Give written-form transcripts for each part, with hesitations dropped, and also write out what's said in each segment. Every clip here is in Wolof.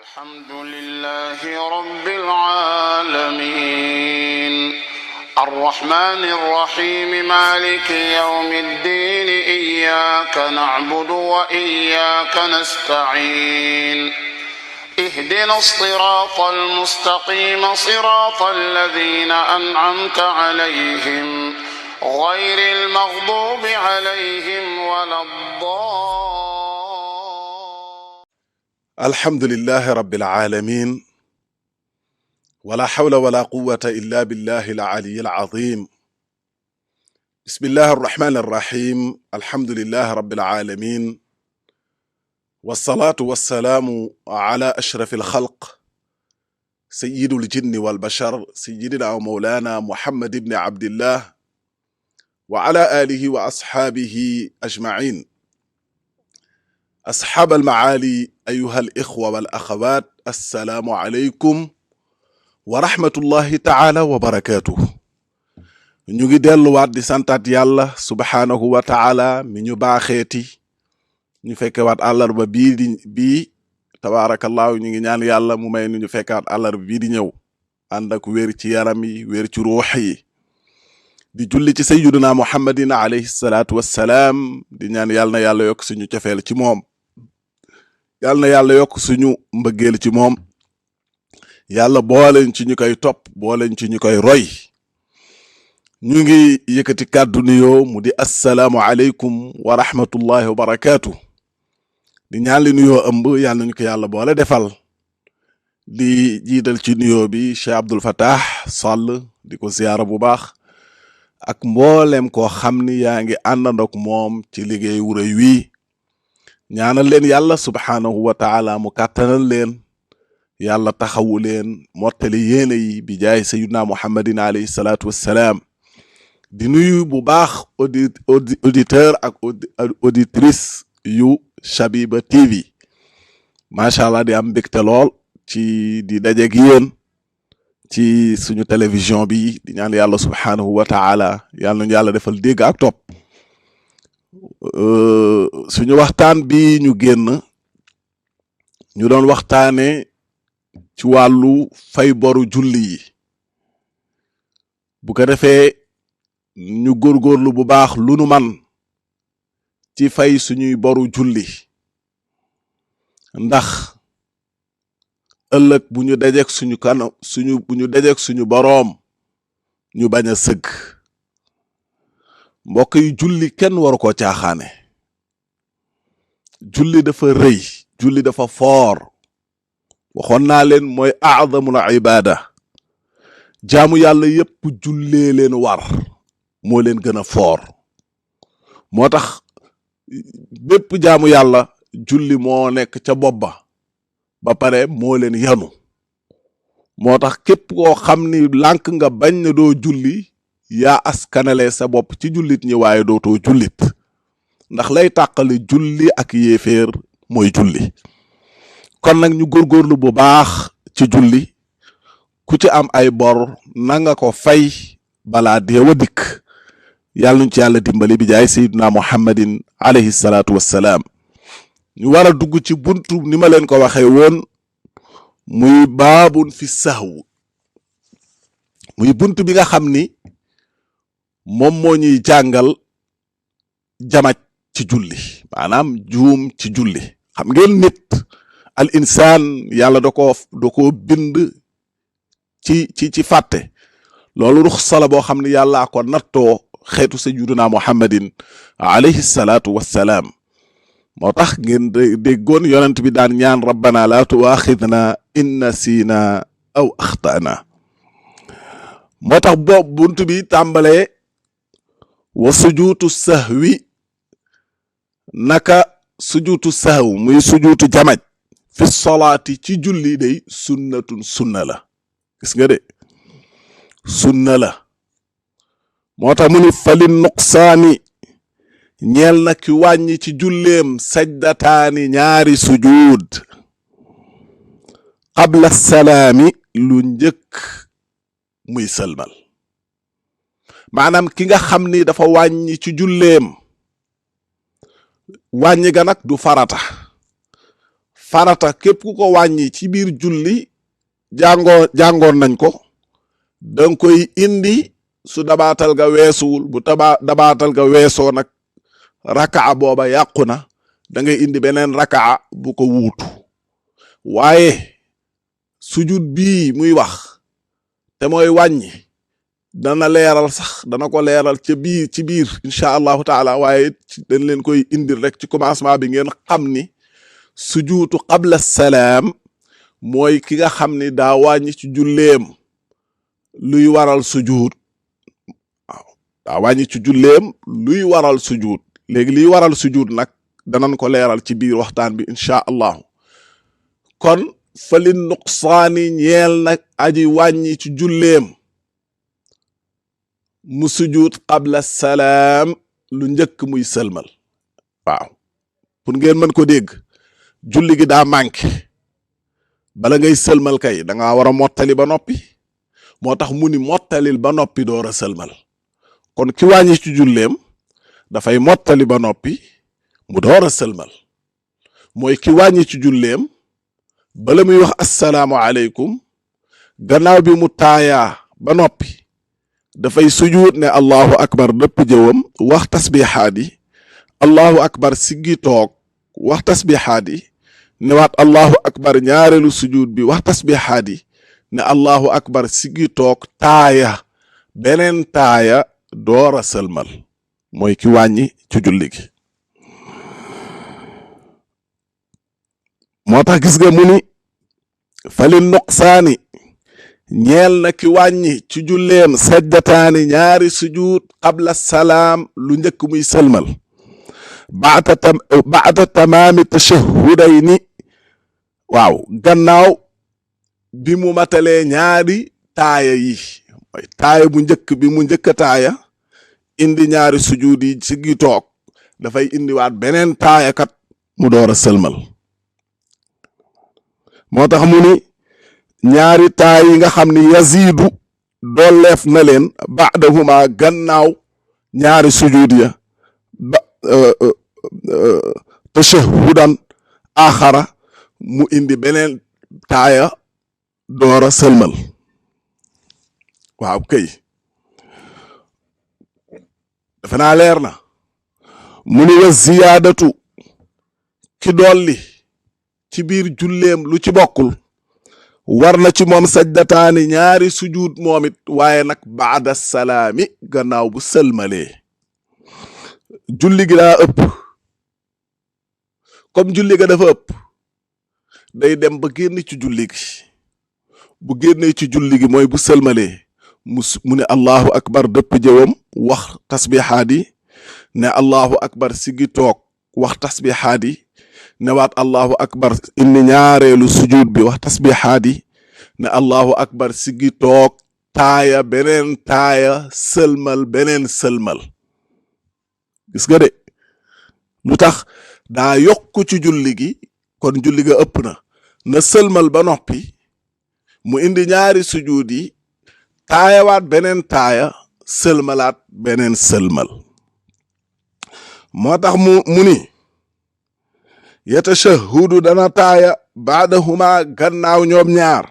الحمد لله رب العالمين الرحمن الرحيم مالك يوم الدين إياك نعبد وإياك نستعين اهدنا الصراط المستقيم صراط الذين أنعمت عليهم غير المغضوب عليهم ولا الحمد لله رب العالمين ولا حول ولا قوة إلا بالله العلي العظيم بسم الله الرحمن الرحيم الحمد لله رب العالمين والصلاة والسلام على أشرف الخلق سيد الجن والبشر سيدنا ومولانا محمد بن عبد الله وعلى آله وأصحابه أجمعين. أصحاب المعالي أيها الإخوة والأخوات السلام عليكم ورحمة الله تعالى وبركاته. ñu ngi delluwaat di santaat yàlla subhaanahu wa taala mi ñu baaxeeti ñu fekkewaat àllarba bii tabaarakallaahu ñu ngi ñaan yàlla mu may ñu fekkaat àllarba bii di ñëw ànd ak wér ci yaram yi wér ci ruux yi di julli ci sayyiduna muhammadin alayhi salaatu wassalaam di ñaan yàlla na yàlla yokk suñu cofeel ci moom yàlla na yàlla yokk suñu mbëggeel ci moom yàlla booleñ ci ñu koy topp booleñ ci ñu koy roy ñu ngi yëkkati kàddu nuyoo mu di assalaamu aleykum wa rahmatullahi wa barakaatu di ñaan li nuyoo ëmb yàlla nañu ko yàlla boole defal di jiital ci nuyoo bi Cheikh Abdul Fattah Sall di ko ziyaara bu baax ak mboolem koo xam ni yaa ngi àndandook moom ci liggéey wu rëy wii ñaanal leen yàlla subhaanahu wa taala mu kàttanal leen yàlla taxawu leen mottali yéene yi bi jaay sayyidina muhammadin alayhi salaatu wassalaam di nuyu bu baax auditeur ak auditrice yu Shabiba TV macha allah di am mbégte lool ci di dajeeg yéen ci suñu télévision bi di ñaan yàlla subhaanahu wa taala yàlla nañu yàlla defal dégg ak topp suñu waxtaan bi ñu génn ñu doon waxtaane ci wàllu fay boru julli yi bu ko defee ñu góorgóorlu bu baax lu nu man ci fay suñuy boru julli ndax ëllëg bu ñu dajeek suñu kanam bu ñu dajeek suñu boroom ñu bañ a sëgg mbokk yi julli kenn waru ko caaxaane julli dafa rëy julli dafa foor waxoon naa leen mooy aazamul ibada jaamu yàlla yépp jullee leen war moo leen gën a foor moo tax bépp jaamu yàlla julli moo nekk ca bopp ba pare moo leen yanu moo tax képp koo xam ni lànk nga bañ na doo julli yaa askanale sa bopp ci jullit ñi waaye dootoo jullit ndax lay tàqale julli ak yéeféer mooy julli kon nag ñu góorgóorlu bu baax ci julli ku ci am ay bor na nga ko fay balaa deewa dikk yàlla nuñ ci yàlla dimbali bi jaay sayyidina muhammadin alayhi salaatu wassalaam ñu war a dugg ci buntu ni ma leen ko waxee woon muy baabun fi sahw muy buntu bi nga xam ni moom moo ñuy jàngal jamaj ci julli maanaam juum ci julli xam ngeen nit al insaan yàlla da ko bind ci fàtte loolu ruxsa la boo xam ne yàllaa ko nattoo xeetu sayyiduna muhammadin alayhi salaatu wassalaam moo tax ngeen déggoon yonent bi daan ñaan rabbana la tuaxidna in nasina aw axtana moo tax boobu buntu bi tàmbalee wa sujuutu sahwi naka sujuutu sahw muy sujuutu jamaj fi solaati ci julli day sunnatun sunna la gis nga de sunna la moo tax mu ni fali nuqsaani ñeel na ki wàññi ci julleem sajdataani ñaari sujuud qabla salaami lu njëkk muy sëlmal maanaam ki nga xam ni dafa wàññi ci julleem wàññi ga nag du farata farata képp ku ko wàññi ci biir julli jàngoon nañ ko danga koy indi su dabaatal ga weesuwul bu dabaatal ga weesoo nag raka'a booba yàqu na da ngay indi beneen raka'a bu ko wuutu waaye sujud bii muy wax te mooy wàññi dana leeral sax dana ko leeral ci biir incha allahu taala waaye dañ leen koy indil rek ci commencement bi ngeen xam ni sujuutu qabla salaam mooy ki nga xam ni daa wàññi ci julleem luy waral sujuud waaw daa wàññi ci julleem luy waral sujuud léegi liy waral sujuud nag danañ ko leeral ci biir waxtaan bi incha allahu kon fali nuqsaani ñeel nag aji wàññi ci julleem mu sujuud qabla salaam lu njëkk muy sëlmal waaw pour ngeen mën ko dégg julli gi daa manqué bala ngay sëlmal kay da ngaa war a mottali ba noppi moo tax mu ni mottalil ba noppi door a sëlmal kon ki wàññi ci julleem dafay mottali ba noppi mu door a sëlmal mooy ki wàññi ci julleem bala muy wax assalaamu aleykum gannaaw bi mu taayaa ba noppi dafay sujuud ne allahu akbar dëpp jëwam wax tasbihaat yi allahu akbar siggi toog wax tasbihaat yi newaat allahu akbar ñaareelu sujuud bi wax tasbihaat yi ne allahu akbar siggi toog taaya beneen taaya door a sëlmal mooy ki wàññi ci julli gi moo tax gis nga mu ni fali nuqsaani ñeel na ki wàññi ci julleem sajdataani ñaari sujuud qabla salaam lu njëkk muy sëlmal baada tamaami tashahhudayni waaw gannaaw bi mu matalee ñaari taaya yi mooy taaya bu njëkk bi mu njëkk a taaya indi ñaari sujuud yi ci gi toog dafay indiwaat beneen taaya kat mu door a sëlmal moo tax mu ni ñaari taay yi nga xam ni yaziidu dooleef na leen ba'dahuma gannaaw ñaari sujuud ya tashahhudan axara mu indi beneen taaya door a sëlmal waaw kay dafa naa leer na mu ni wa ziyaadatu ki dolli ci biir julleem lu ci bokkul war na ci moom sajdataani ñaari sujuud moom it waaye nag baada salaami gannaaw bu sëlmalee julli gi daa ëpp comme julli ga dafa ëpp day dem ba génn ci julli gi bu génnee ci julli gi mooy bu sëlmalee mu ne allahu akbar dëpp jëwam wax tasbihaat yi ne allahu akbar siggi toog wax tasbihaat yi newaat allahu akbar indi ñaareelu sujuud bi wax tasbihaat yi ne allahu akbar siggi toog taaya beneen taaya sëlmal beneen sëlmal gis nga de lu tax daa yokku ci julli gi kon julli ga ëpp na sëlmal ba noppi mu indi ñaari sujuud yi taayawaat beneen taaya sëlmalaat beneen sëlmal moo tax mu ni yatashahhudu dana taaya baadahuma gannaaw ñoom ñaar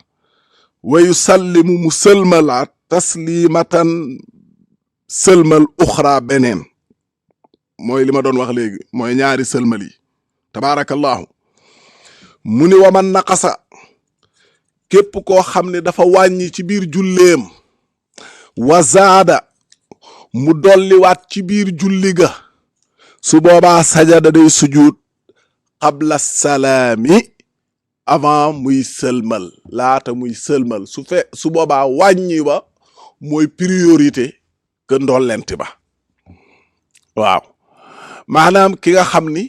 wa yusallimu mu sëlmalaat taslimatan sëlmal uxra beneen mooy li ma doon wax léegi mooy ñaari sëlmal yi tabaarakallahu mu ni wa man naqasa képp koo xam ne dafa wàññi ci biir julleem wa zaada mu dolliwaat ci biir julli ga su boobaa sajada day sujuud qabla salaami avant muy sëlmal laata muy sëlmal su boobaa wàññi ba mooy priorité que ndollenti ba waaw maanaam ki nga xam ni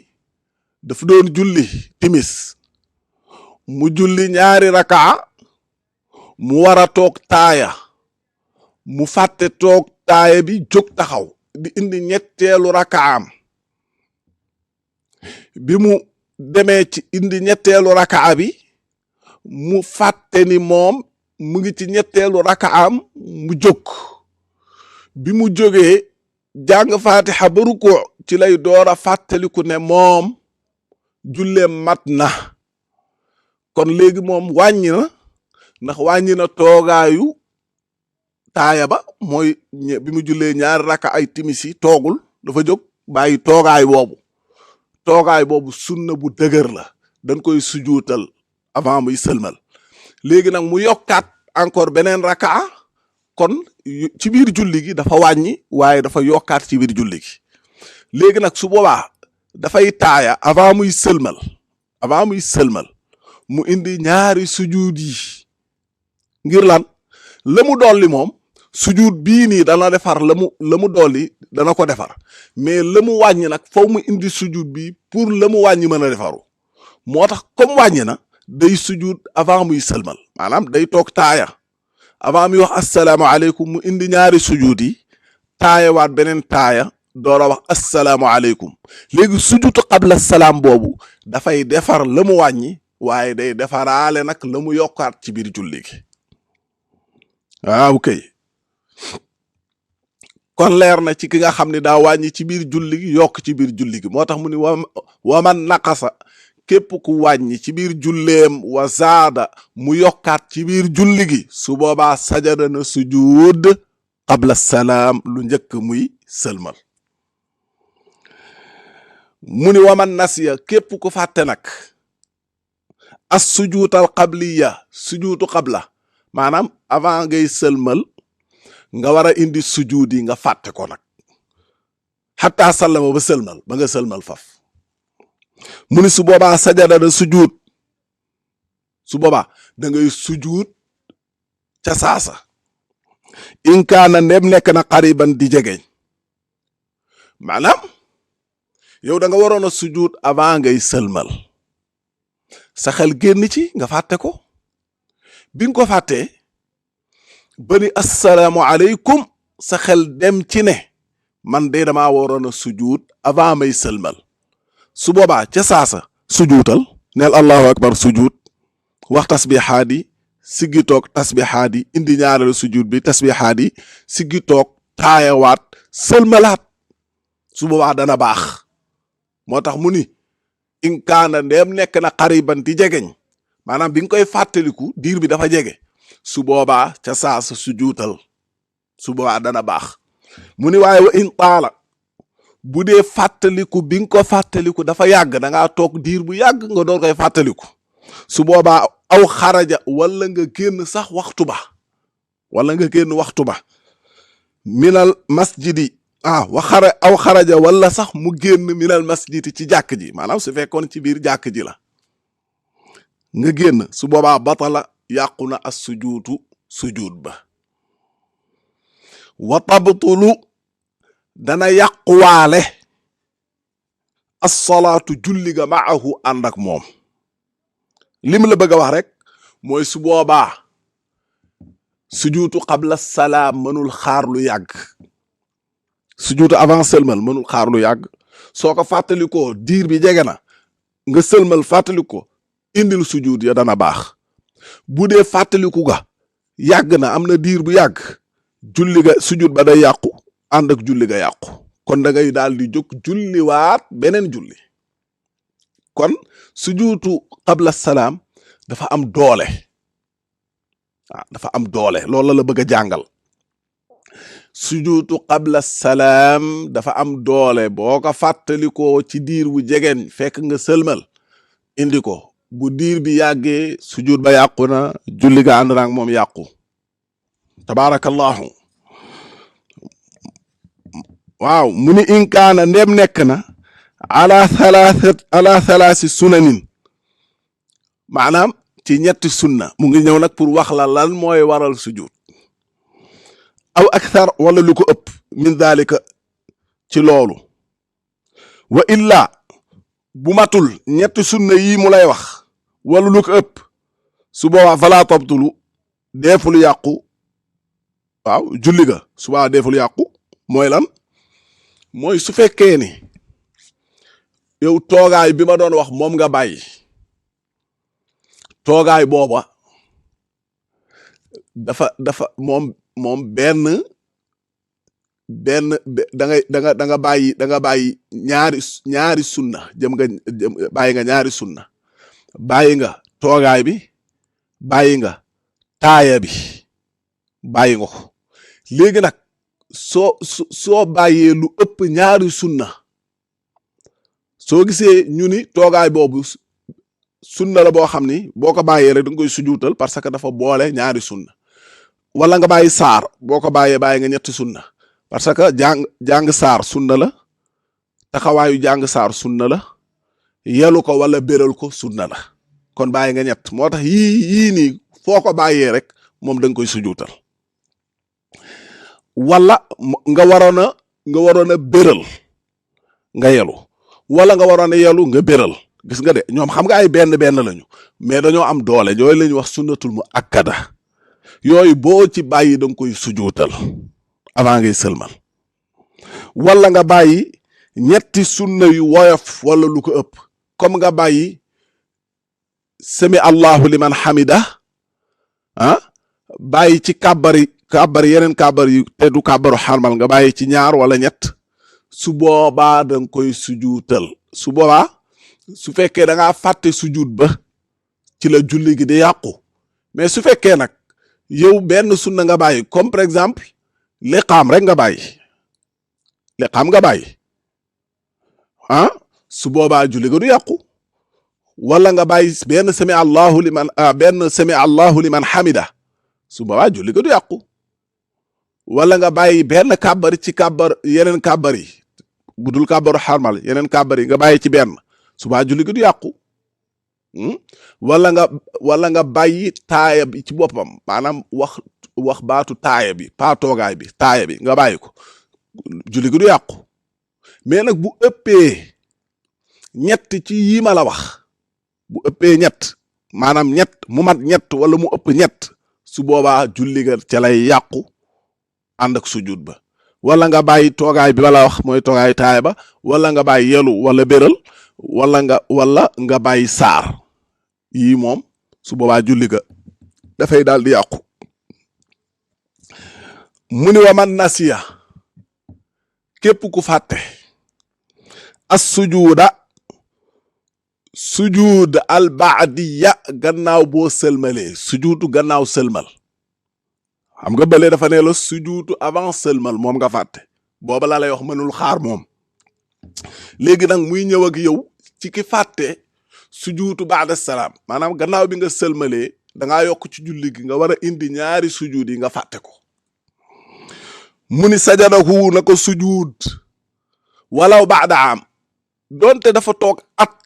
dafa doon julli timis mu julli ñaari rakaa mu war a toog taaya mu fàtte toog taaya bi jóg taxaw di indi ñetteelu rakaam bi mu demee ci indi ñetteelu rakaa bi mu fàtte ni moom mu ngi ci ñetteelu rakaam mu jóg bi mu jógee jàng fatiha ba ruku ci lay door a fàttaliku ne moom julleem mat na kon léegi moom wàññi na ndax wàññi na toogaayu taaya ba mooy bi mu jullee ñaari rakka ay timis yi toogul dafa jóg bàyyi toogaay boobu sunna bu dëgër la dañ koy sujuutal avant muy sëlmal léegi nag mu yokkaat encore beneen rakka kon ci biir julli gi dafa wàññi waaye dafa yokkaat ci biir julli gi léegi nag su boobaa dafay taaya avant muy sëlmal mu indi ñaari sujuud yi ngir lan la mu dolli moom sujuud bii nii dana defar la mu dolli dana ko defar mais la mu wàññi nag foo mu indi sujuud bi pour la mu wàññi mën a defaru moo tax comme wàññi na day sujuud avant muy sëlmal maanaam day toog taaya avant muy wax asalaamaaleykum mu indi ñaari sujuud yi taaya waat beneen taaya door a wax asalaamaaleykum léegi sujuutu qabla salaam boobu dafay defar la mu wàññi waaye day defaraale nag la mu yokkaat ci biir julli gi waaw kay kon leer na ci ki nga xam ne daa wàññi ci biir julli gi yokk ci biir julli gi moo tax mu ni waman naqasa képp ku wàññi ci biir julleem wa zaada mu yokkaat ci biir julli gi su boobaa sajada na sujuud qabla salaam lu njëkk muy sëlmal mu ni waman nasiya képp ku fàtte nag as sujuutal qabliya sujuutu qabla maanaam avant ngay sëlmal nga war a indi sujuud yi nga fàtte ko nag xataa sallama ba sëlmal ba nga sëlmal faf mu ni su boobaa sajada da sujuud su boobaa da ngay sujuud ca saasa in kaana ndem nekk na qariban di jegeñ maanaam yow da nga waroon a sujuud avant ngay sëlmal sa xel génn ci nga fàtte ko bi nga ko fàttee ba ni assalaamu aleykum sa xel dem ci ne man de damaa waroon a sujuud avant may sëlmal su boobaa ca saasa sujuutal neel allahu akbar sujuud wax tasbihaat yi siggi toog tasbihaat yi indi ñaareelu sujuud bi tasbihaat yi siggi toog taayawaat sëlmalaat su boobaa dana baax moo tax mu ni in kaana ndeem nekk na xariban di jegeñ maanaam bi nga koy fàttaliku diir bi dafa jege su boobaa ca saasa sujuutal su boobaa dana baax mu ni waaye wa in taala bu dee fàttaliku bi nga ko fàttaliku dafa yàgg da ngaa toog diir bu yàgg nga door koy fàttaliku su boobaa aw xaraja wala nga génn sax waxtu ba minal masjidi aw xaraja wala sax mu génn minal masjidi ci jàkk ji maanaam su fekkoon ci biir jàkk ji la nga génn su boobaa batala yàqu na as sujuud ba wa tabtulu dana yàquwaale as-salaatu julli ga maahu ànd ak moom lim la bëgg a wax rek mooy su boobaa sujuutu qabla salaam mënul xaar lu yàgg sujuutu avant sëlmal mënul xaar lu yàgg soo ko fàttalikoo diir bi jege na nga sëlmal fàttaliko indil sujuud ya dana baax bu dee fàttaliku ga yàgg na am na diir bu yàgg julli ga sujuud ba day yàqu ànd ak julli ga yàqu kon da ngay daal di jóg julliwaat beneen julli kon sujuutu qabla salaam dafa am doole loolu la bëgg a jàngal sujuutu qabla salaam dafa am doole boo ko fàttalikoo ci diir bu jegeen fekk nga sëlmal indi ko bu diir bi yàggee sujuud ba yàqu na julli ga ànd naag moom yàqu tabaarakallahu waaw mu ni in kaana ndem nekk na ala thalaasi sunanin maanaam ci ñetti sunna mu ngi ñëw nag pour wax la lan mooy waral sujud aw akthar wala lu ko ëpp min dalika ci loolu wa illa bu matul ñetti sunna yi mu lay wax wala lu ko ëpp su boobaa fala tabtulu deeful yàqu waaw julli ga su boobaa deeful yàqu mooy lan mooy su fekkee ni yow toogaay bi ma doon wax moom nga bàyyi toogaay booba dafa moom benn da nga bàyyi ñaari sunna bàyyi nga ñaari sunna bàyyi nga toogaay bi bàyyi nga taaya bi bàyyi nga ko léegi nag soo bàyyee lu ëpp ñaari sunna soo gisee ñu ni toogaay boobu sunna la boo xam ni boo ko bàyyee rek da nga koy sujuutal parce que dafa boole ñaari sunna wala nga bàyyi saar boo ko bàyyee nga ñetti sunna parce que jàng saar sunna la taxawaayu jàng saar sunna la yelu ko wala béral ko sunna la kon bàyyi nga ñett moo tax yii nii foo ko bàyyee rek moom da nga koy sujuutal wala nga waroon a béral nga yelu wala nga waroon a yelu nga béral gis nga de ñoom xam nga ay benn lañu mais dañoo am doole yooyu la ñuy wax sunnatul mu akkada yooyu boo ci bàyyi da nga koy sujuutal avant ngay sëlmal wala nga bàyyi ñetti sunna yu woyof wala lu ko ëpp comme nga bàyyi sami allahu liman hamida bàyyi ci kàbbar yeneen kàbbar yi te du kàbbaru xarmal nga bàyyi ci ñaar wala ñett su boobaa da nga koy sujuutal su boobaa su fekkee da ngaa fàtte sujuut ba ci la julli gi di yàqu mais su fekkee nag yow benn sunna nga bàyyi comme par exemple liqaam rek nga bàyyi su boobaa julli ga du yàqu wala nga bàyyi benn sami allahu liman hamida su boobaa julli ga du yàqu wala nga bàyyi benn kàbbar ci kàbbar yeneen kàbbar yi budul kàbbaru xarmal yeneen kàbbar yi nga bàyyi ci benn su boobaa julli ga du yàqu wala nga bàyyi taaya bi ci boppam maanaam wax baatu taaya bi pas toogaay bi taaya bi nga bàyyi ko julli ga du yàqu mais nag bu ëppee ñett ci yii ma la wax bu ëppee ñett maanaam ñett mu mat ñett wala mu ëpp ñett su boobaa julli ga ca lay yàqu ànd ak sujud ba wala nga bàyyi toogaay bi bala wax mooy toogaay taaya ba wala nga bàyyi yelu wala béral wala nga bàyyi saar yii moom su boobaa julli ga dafay daal di yàqu mu ni wa man nasiya képp ku fàtte as sujuud al baadiya gannaaw boo sëlmalee sujuutu gannaaw sëlmal xam nga bële dafa ne la sujuutu avant sëlmal moom nga fàtte booba la lay wax mënul xaar moom léegi nag muy ñëw ak yow ci ki fàtte sujuutu baada salaam maanaam gannaaw bi nga sëlmalee da ngaa yokk ci julli gi nga war a indi ñaari sujuud yi nga fàtte ko mu ni sajadahu na ko sujuud walaw baada am donte dafa toog at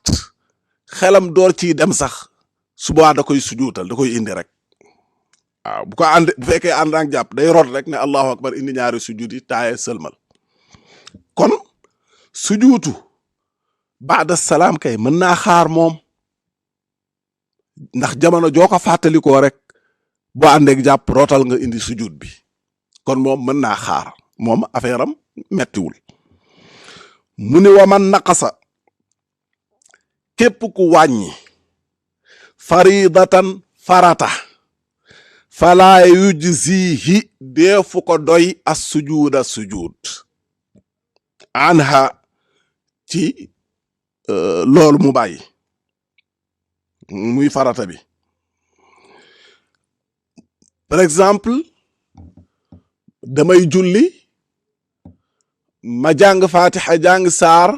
xelam door ciy dem sax suba da koy sujuutal da koy indi rek waaw bu fekkee ànd ak jàpp day rot rek ne allahu akbar indi ñaari sujuud yi taaye sëlmal kon sujuutu baada salaam kay mën naa xaar moom ndax jamono joo ko fàttalikoo rek boo àndeeg jàpp rotal nga indi sujuud bi kon moom mën naa xaar moom affaire am mettiwul mu ni wa man naqasa képp ku wàññi faridatan farata falaa yujzihi deefu ko doy as sujuuda sujuud anha ci loolu mu bàyyi muy farata bi par exemple damay julli ma jàng fatiha jàng saar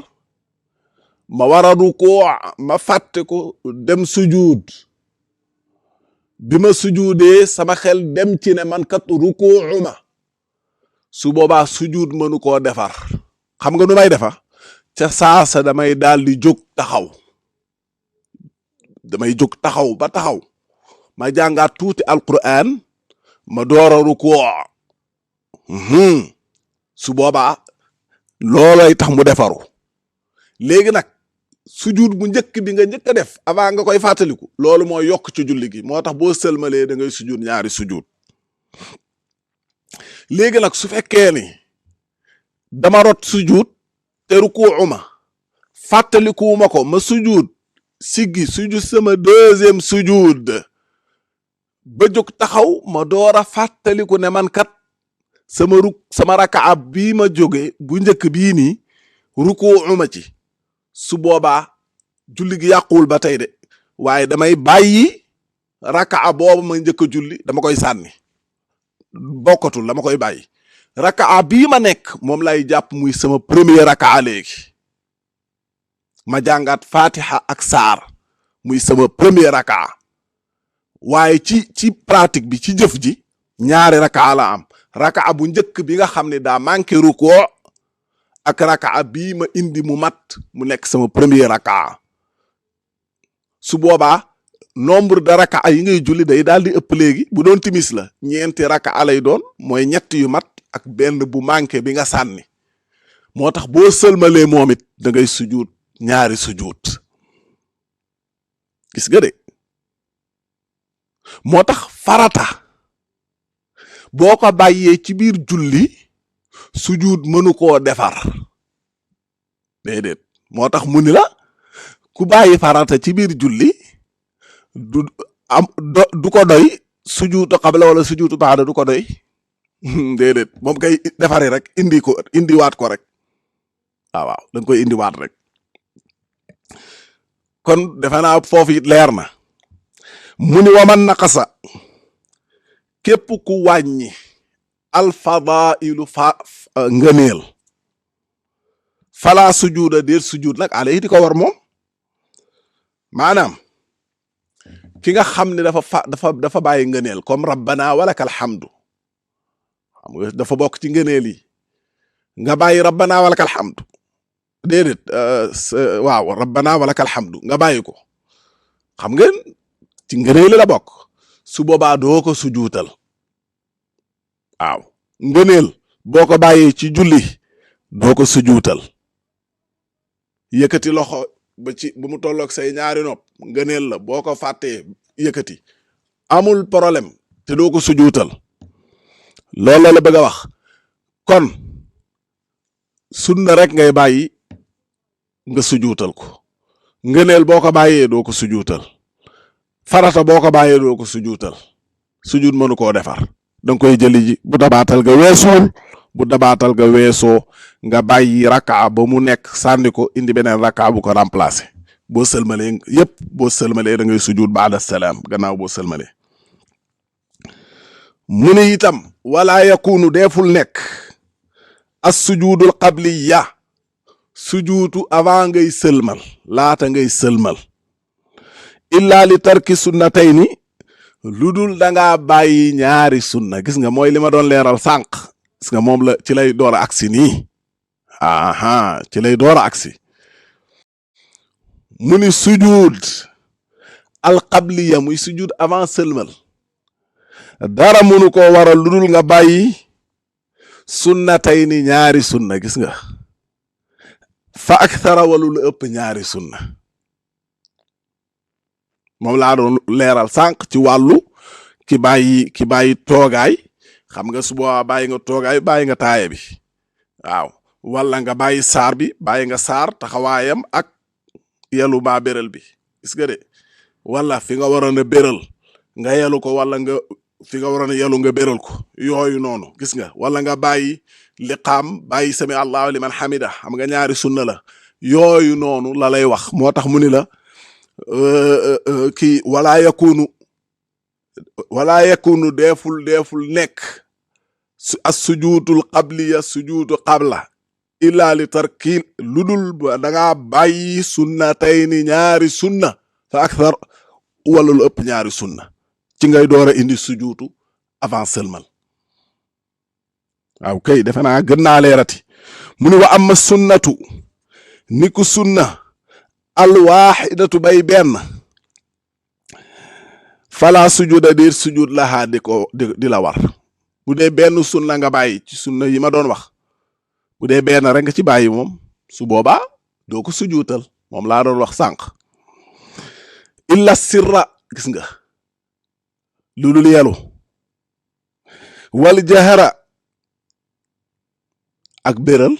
ma war a rukuu ma fàtte ko dem sujuud bi ma sujuudee sama xel dem ci ne man kat rukuu ma su boobaa sujuud mënu koo defar xam nga nu may defa ca saasa damay daal di jóg taxaw ba taxaw ma jàngaat tuuti alquran ma door a rukuu su boobaa loolay tax mu defaru léegi nag sujuud bu njëkk bi nga njëkk a def avant nga koy fàttaliku loolu mooy yokk ci julli gi moo tax boo sëlmalee da ngay sujuud ñaari sujuud léegi nag su fekkee ni dama rot sujuud te rukuu ma fàttalikuwuma ko ma sujuud siggi sujuud sama deuxième sujuud ba jóg taxaw ma door a fàttaliku ne man kat sama rakaa bii ma jóge bu njëkk bii nii rukuu ma ci su boobaa julli gi yàquwul ba tey de waaye damay bàyyi raka'a boobu ma njëkk a julli dama koy sànni bokkatul dama koy bàyyi raka'a bii ma nekk moom lay jàpp muy sama premier raka'a léegi ma jàngaat fatiha ak saar muy sama premier raka'a waaye ci pratique bi ci jëf ji ñaari raka'a la am raka'a bu njëkk bi nga xam ne daa manqué rukoo ak raka'a bii ma indi mu mat mu nekk sama premier raka'a su boobaa nombre de raka'a yi ngay julli day daal di ëpp léegi bu doon timis la ñeenti raka'a lay doon mooy ñett yu mat ak benn bu manqué bi nga sànni moo tax boo sëlmalee moom it da ngay sujuut ñaari sujuut gis nga de moo tax farata boo ko bàyyee ci biir julli sujuut mënu koo defar déedéet moo tax mu ni la ku bàyyi farata ci biir julli du ko doy sujuutu qabla wala sujuutu baada du ko doy déedéet moom kay defari rek indiwaat ko rek waaw da nga koy indiwaat rek kon defe naa foofu it leer na mu ni waman naqasa képp ku wàññi alfadailu ngëneel fala sujuuda déet sujuud nag alayhi di ko war moom maanaam ki nga xam ne dafa bàyyi ngëneel comme rabbana walakal hamdu xam nga dafa bokk ci ngëneel yi nga bàyyi rabbana walakal hamdu déedéet waaw rabbana walakal hamdu nga bàyyi ko xam ngeen ci ngëneel la bokk su boobaa doo ko sujuutal waaw ngëneel boo ko bàyyee ci julli doo ko sujuutal yëkkati loxo ba mu tolloog say ñaari nopp ngëneel la boo ko fàttee yëkkati amul problème te doo ko sujuutal loolu la bëgg a wax kon sunna rek ngay bàyyi nga sujuutal ko ngëneel boo ko bàyyee doo ko sujuutal farata boo ko bàyyee doo ko sujuutal sujuut mënu koo defar danga koy jëli ji bu dabaatal ga weesuul bu dabaatal ga weesoo nga bàyyi raka'a ba mu nekk sànni ko indi beneen raka'a bu ko remplacer boo sëlmalee yépp boo sëlmalee da ngay sujuut ba'da salaam gannaaw boo sëlmalee mu ne itam wala yakunu deeful nekk as sujuudul qabliya sujuutu avant ngay sëlmal laata ngay sëlmal illa li tarki sunnatayni lu dul dangaa bàyyi ñaari sunna gis nga mooy li ma doon leeral sànq gis nga moom la ci lay door a agsi nii ci lay door a agsi mu ni sujuud alqabliya muy sujuud avant sëlmal dara mënu ko waral lu dul nga bàyyi sunnatayni ñaari sunna gis nga fa akthara walu lu ëpp ñaari sunna moom laa doon leeral sànq ci wàllu ki bàyyi toogaay xam nga su boobaa bàyyi nga toogaay bàyyi nga taaye bi waaw wala nga bàyyi saar bi bàyyi nga saar taxawaayam ak yelu baa béral bi gis nga de wala fi nga waroon a béral nga yelu ko wala nga fi nga waroon a yelu nga béral ko yooyu noonu gis nga wala nga bàyyi liqaam bàyyi sami allahu liman hamida xam nga ñaari sunna la yooyu noonu la lay wax moo tax mu ni la kii wala yakunu deeful nekk as sujuutul qabliya sujuutu qabla illa li tarki ludul ba dangaa bàyyi sunnatayni ñaari sunna fa akthar wala lu ëpp ñaari sunna ci ngay door a indi sujuutu avant sëlmal waaw kay defe naa gën naa leerati mu ni wa amma sunnatu ni ku sunna alwaxidatu bay benn fala sujuda déet sujud lahaa di la war bu dee benn sunna nga bàyyi ci sunna yi ma doon wax bu dee benn rek nga ci bàyyi moom su boobaa doo ko sujuutal moom laa doon wax sànq illa sirra gis nga lu dul yelu wal jahara ak béral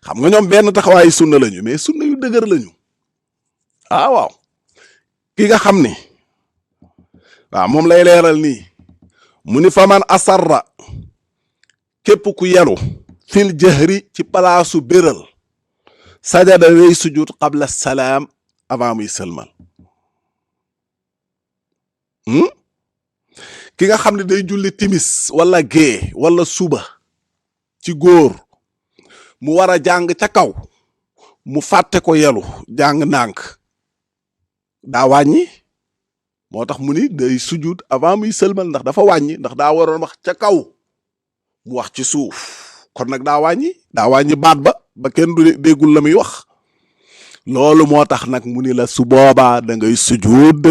xam nga ñoom benn taxawaayu sunna lañu mais sunna yu dëgër lañu waaw ki nga xam ni waaw moom lay leeral nii mu ni faman asarra képp ku yelu fil jahri ci palaasu béral sajada wey sujud qabla salaam avant muy sëlmal ki nga xam ne day julli timis wala gée wala suba ci góor mu war a jàng ca kaw mu fàtte ko yelu jàng nànk daa wàññi moo tax mu ni day sujud avant muy sëlmal ndax dafa wàññi ndax daa waroon wax ca kaw mu wax ci suuf kon nag daa wàññi baat ba kenn du déggul la muy wax loolu moo tax nag mu ni la su boobaa da ngay sujud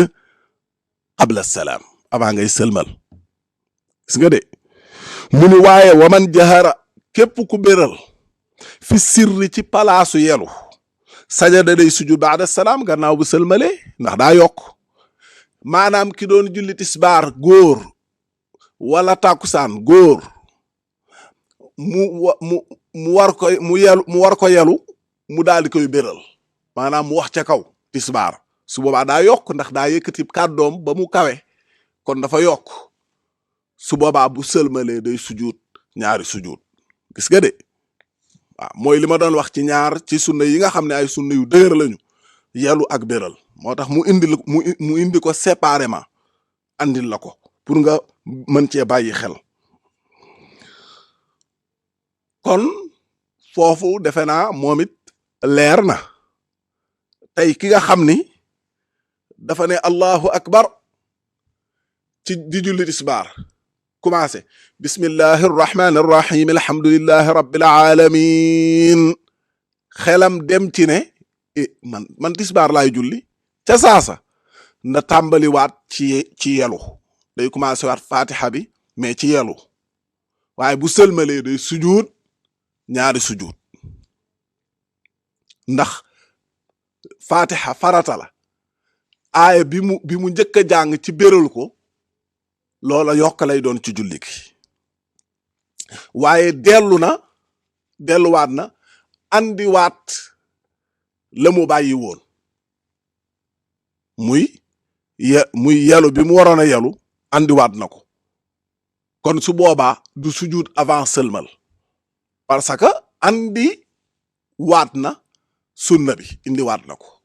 qabla salaam avant ngay sëlmal gis nga de mu ni waaye waman jahara képp ku béral fi sirri ci palaasu yelu sajada day sujud baada salaam gannaaw bu sëlmalee ndax daa yokk maanaam ki doon julli tisbaar góor wala tàkkusaan góor mu war ko yelu mu daal di koy béral maanaam mu wax ca kaw tisbaar su boobaa daa yokk ndax daa yëkkati kàddoom ba mu kawe kon dafa yokk su boobaa bu sëlmalee day sujud ñaari sujud gis nga de waaw mooy li ma doon wax ci ñaar ci sunna yi nga xam ne ay sunna yu dëgër lañu yelu ak béral moo tax mu indi ko séparément andil la ko pour nga mën cee bàyyi xel kon foofu defe naa moom it leer na tey ki nga xam ni dafa ne allahu akbar ci di julli tisbaar commencé bismillahi arrahmani arrahim alhamdulillahi rabbil alamin xelam dem ci ne man tisbaar laay julli ca saasa na tàmbali waat ci yelu day commencé waat fatiha bi mais ci yelu waaye bu sëlmalee day sujud ñaari sujud ndax fatiha farata la aaya bi mu njëkk a jàng ci béral ko loola yokk lay doon ci julli gi waaye delluwaat na andiwaat la mu bàyyi woon muy yelu bi mu waroon a yelu andiwaat na ko kon su boobaa du sujud avant sëlmal parce que andi waat na sunna bi indi waat na ko